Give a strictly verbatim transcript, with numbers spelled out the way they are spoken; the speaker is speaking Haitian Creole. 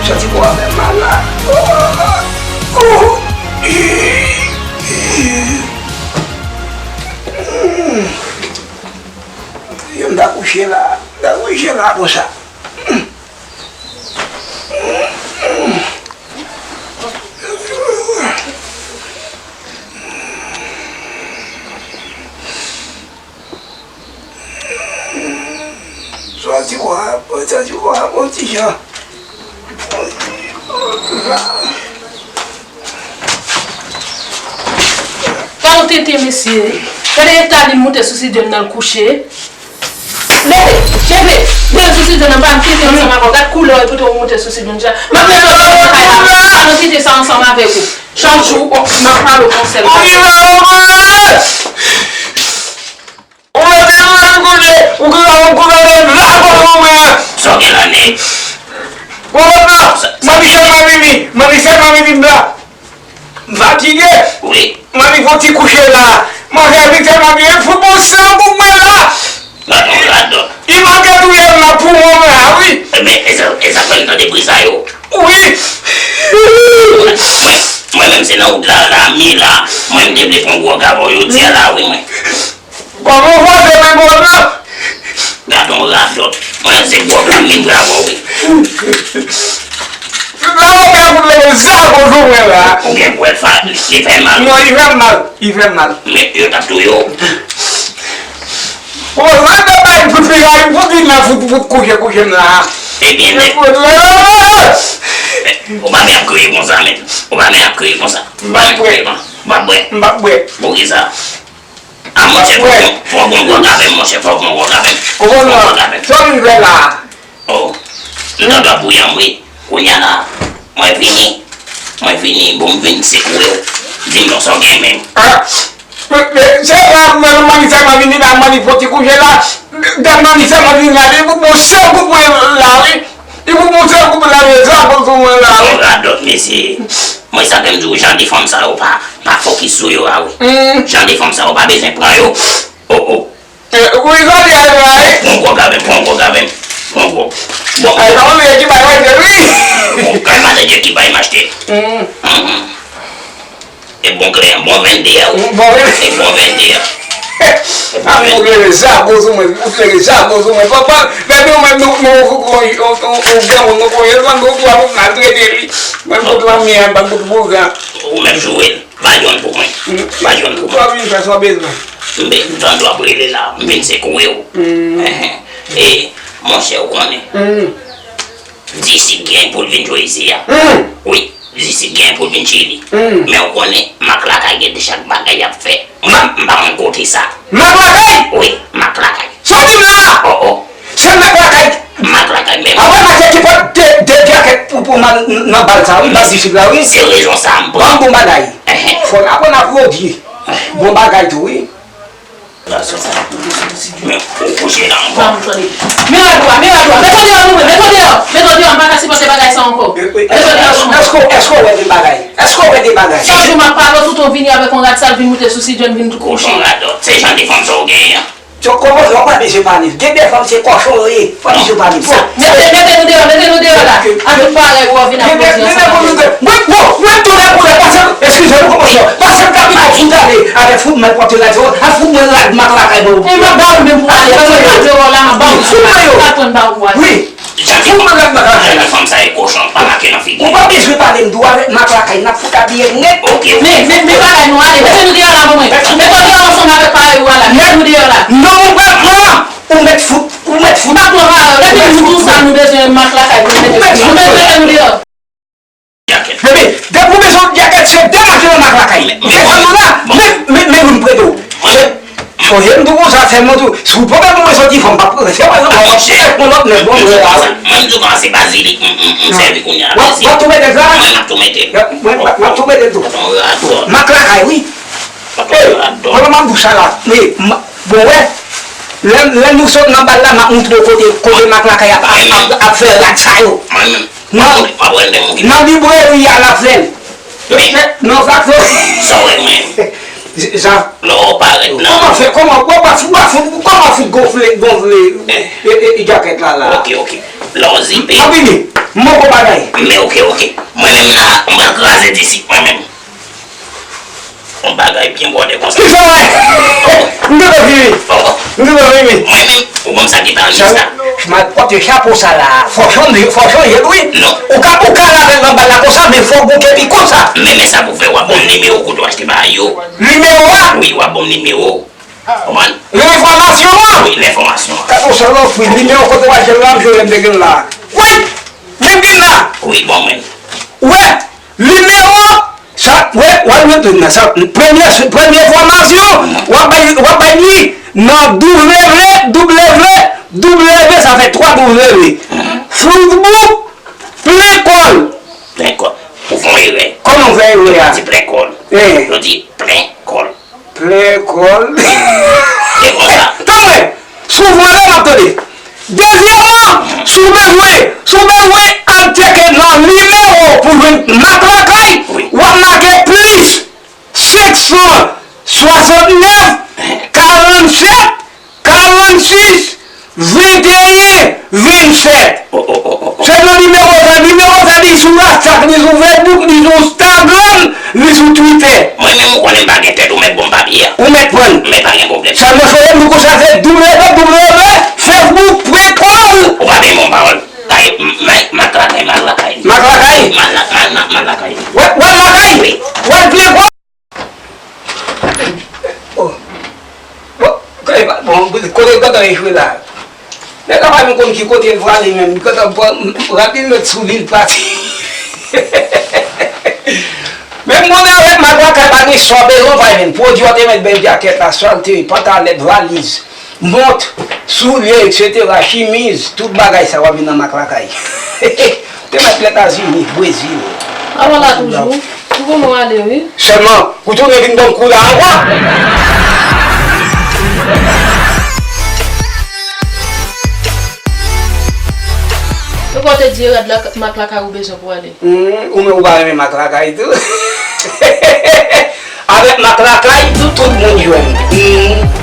Santi kò a fè mal la. Oh, oh, oh. Yo, m ta kouche la. M ta kouche la konsa. Santi kò a, santi kò a, bon ti jan. Gad yon tenten, mesye. Gade eta li moute sou sidyo nan l kouche. Leve, leve, leve sou sidyo nan, pa m tenten ansanm avè w. Gad koulè w, epi tou w moute sou sidyo nan. M ap fè lòt bagay la. Pa nou tenten sa ansanm avèk ou. Chak jou, w ap, m ap pale w konsèy. Ou mete mwen kote, ou ka, ou ka mete la kò mwen. Sa w gen la, nèg? Ou konprann? Mwen di sèlman vini, mwen di sèlman vini m la. M fatige. Wi. Mwen di fò ti kouche la. Mwen fè vit sèlman vini, fout bon san pou mwen la. Gadon, gadon. Li manke touye m nan poumon mwen la, wi. Men, e sa, e sa fè m tande bri sa yo. Wi. Mwen, mwen menm se nan wout la, la, mi la, mwen m te vle pran gwo gavon yo di a la, wi, mwen. Kòman w fòse men gòb la? Gadon radòt. Mwen se gòb la m vin pran avè w wi. Lè w ka fout leve zago sou mwen la. Ou gen pwèl fa, li fè mal. Non, li fè m mal. Li fè m mal. Men yo t ap touye w. O, radòt bay pou fè la, pou vin la fout, fout kouche, kouche m la. Ebyen, nèg. Ou pa vin ap kriye konsa, men. Ou pa vin ap kriye konsa. M pa prè. M pa prè. M pa prè. Poukisa? A monchè, fò w pran gwo gavè m, monchè, fò w pran gwo gavè m. Ou konn sa w vin fè la? Oh, m tande w ap bouyi m wi. Kounye a la, mwen vini, mwen vini, bon, m vin sekouye w. Di m non sa w gen menm. Ah, se pa mwen, mwen, mwen, mwen vini la, mwen li fò ti kouche la. Dam nan li fè mwen vini la, li pou bon sèl kout mwen la, wi. Li pou bon sèl kout mwen la, wi, sa pou sou mwen la, wi. Bon radòt, mesye. Mwen sa ke m di w, jan de fanm sa yo pa, pa fokis sou yo a, wi. Jan de fanm sa yo pa bezwen pran yo. Oh, oh. Wi, sa w di a la, wi. Pran gwo gavè m, pran gwo gavè m. Pran gwo. Bon. Ay, sa w di ki bagay, wi. Bon, kay maten ki bay m achte. E bon klè, bon vennde a, wi. Bon vennde. E bon vennde a. A, ou leve zago sou mwen, ou leve zago sou mwen. Papa, depi ou mèt nou, nou, ou, ou, ou, ou, ou gen moun, nou konye, nou, nou, nou, nou maltrete li. Mwen, kout lanmè a, ban kout bougan. Ou mèt joure l. Ba yonn pou mwen. Ba yonn pou mwen. Sa w vin fè, sa w bezwen? M tande w ap rele la, m vin sekouye w. Enhen. E, monchè, ou konnen. Disip gen pou l vin jwe isi a. Wi, disip gen pou l vin Chili. Men ou konnen, Mak Lakay gen de chak bagay y ap fè. Mwen, m pa konn kote sa. Mak Lakay? Wi, Mak Lakay. Sa w di m la? Oh, oh. Se Mak Lakay. Mak Lakay menm. Apre mache ki pot de, de djakèt pou, pou m al nan bal sa, wi, bal disip la, wi. Se rezon sa m pran. Ban m bon bagay. Enhen. Fò n aprann aplodi. Bon bagay tou, wi. Men, ou kouche la ankò. Ban m tande. Miradò, Miradò, met w deyò, nou, met w deyò. Met w deyò, m pa ka sipòte bagay sa ankò. Met w deyò sou mwen. Èske, èske w wè de bagay? Èske w wè de bagay? Chak jou m ap pale w, tout ou vini avèk yon rad sal, vin moute sou sidyo, vin tou kouche. Bon radòt, se jan de fanm sa w genyen an. Yo kòmanse, w ap bezwen pale. Gen de fanm se kòchon yo ye. Fò misye pale. Mete, mete nou deyò, mete nou deyò la. Avèk parèy ou, w ap vin ap koze ansanm avè nou. Mwen, bon, mwen tounen pou lè pase, eskize nou kòmanse. Pase m ka pito fout ale avèk fout mwen pote rad yo, al fout mwen rad Mak Lakay mwen. E m ap ba ou menm pou ale, paske rad yo la, m ap ba ou. Fout mwen yo. Wi. Jan de fanm, jan de fanm sa e kochon, pa make nan figi. Ou pa bezwen pale m dou avèk Mak Lakay, n ap fout abiye nèt. Ok, ok. Men, men, men bagay nou ale, mete nou deyò la pou mwen. Mete nou deyò ansanm avèk parèy ou a la, mete nou deyò la. Non, ou pral pran, ou mèt fout, ou mèt fout. M pa pran parèy, lè se nou tou sa nou bezwen Mak Lakay pou nou mete sou nou. Mete nou deyò. Bebe, depi w bezwen yon djakèt, se demache nan Mak Lakay. Men, men, men, men, men, men, men, Sonje m tou konsa, sèlman tou, si w pwoblèm mwen soti fò m pa prese, pa egzanp, mwen fè yon lòt nèg bon vre la. Mwen m di w kòmanse bazilik, m, m, m sèvi kounye a. W ap, w ap tou mete sa? Mwen m ap tou mete. W ap, w ap tou mete tou. Mak Lakay, wi. Ey, kote m ap bouch sa la? Men, bon, wè, lè, lè nou sot nan bal la, m ap montre w kote, kote Mak Lakay ap, ap, ap, ap fè rad sa yo. Nan, nan libreri a l ap fè l. Wi. Non, sa k fè. Sa w wè mwen? Jan. Lè w parèt nan. Kòman fè? Kòman, kòman, kòman fout, kòman fout gonfle, gonfle, e, e, e, djakèt la, la? Ok, ok. Lè w zipe. M ap vini. M poko bagay. Men oke, oke. Mwen menm la, m pral kraze disit mwen menm. Yon bagay byen bwòdè konsa. Kisa w wè? M gentan fini. M gentan fini. Mwen menm, ou konn sa ki pa anjis la. M al pòte chapo sa la. Fò w chanje, fò w chanje l wi. Non. Ou ka, ou ka lave l nan bal la konsa, men fò w gon kepi konsa. Men, men sa pou fè, w a ban m nimewo kote w achte bagay yo. Nimewo a? Wi, w a ban m nimewo. Konprann? Enfòmasyon an? Wi, enfòmasyon an. Gade yon salopri, nimewo kote w achte l la, m jwe m te gen l la. Wi! Menm gen la! Wi, bon, men. Wè! Nimewo! Sa, wè, w al mete nan sa, premye, premye enfòmasyon, w ap bay, w ap bay li nan W, W, W, W, sa fè twa W. Facebook, plen kò l. Plen kò l. Ou fè yon erè. Kòman w fè erè a? Ou pa di plen kò l. Ou di plen kò l. Plen kò l. Tann mwen! Si w vòlè, m ap tande. Dezyèmman, si w bezwen, si w bezwen al tcheke nan nimewo pou jwenn Mak Lakay, w ap make plis senk san swasantnèf karannsèt karannsis venteyen vennsèt. Se nan nimewo sa, nimewo sa li sou WhatsApp, li sou Facebook, li sou Instagram, li sou Twitter. Mwen menm ou konnen m pa gen tèt, ou mèt ban m papye a. Ou mèt pran l. Men pa gen pwoblèm. Sèlman sonnen m di w konsa se W W W Facebook pwen kòm. Ou pa byen ban m pawòl. Kay Mak Lakay, Mak Lakay. Mak Lakay? Mal, mal, mal, mal Lakay. W al Lakay? Wi. W al plen kòm. Oh. Bon, kote, bon, kote gentan echwe la? Nèg la pa menm konn ki kote l prale menm. Li gentan pran, rad li l met sou li, l pati. Men m konnen avèk Mak Lakay pa gen sa w bezwen w pral jwenn. Pwodui w te mèt bay m, jakèt la, salte, pantalèt, valiz, mont, soulye, etsetera, chimiz, tout bagay sa w ap jwenn nan Mak Lakay. Te mèt Lètazini, Brezil. Avan la toujou. Ou konnen w ale wi. Sèlman, ou tounen vin ban m kou la ankò. Epa w te di e rad la Mak Lakay ou bezwen pou w ale? Humm, ou menm ou pa renmen Mak Lakay tou? Avèk Mak Lakay, tout moun jwenn. Humm.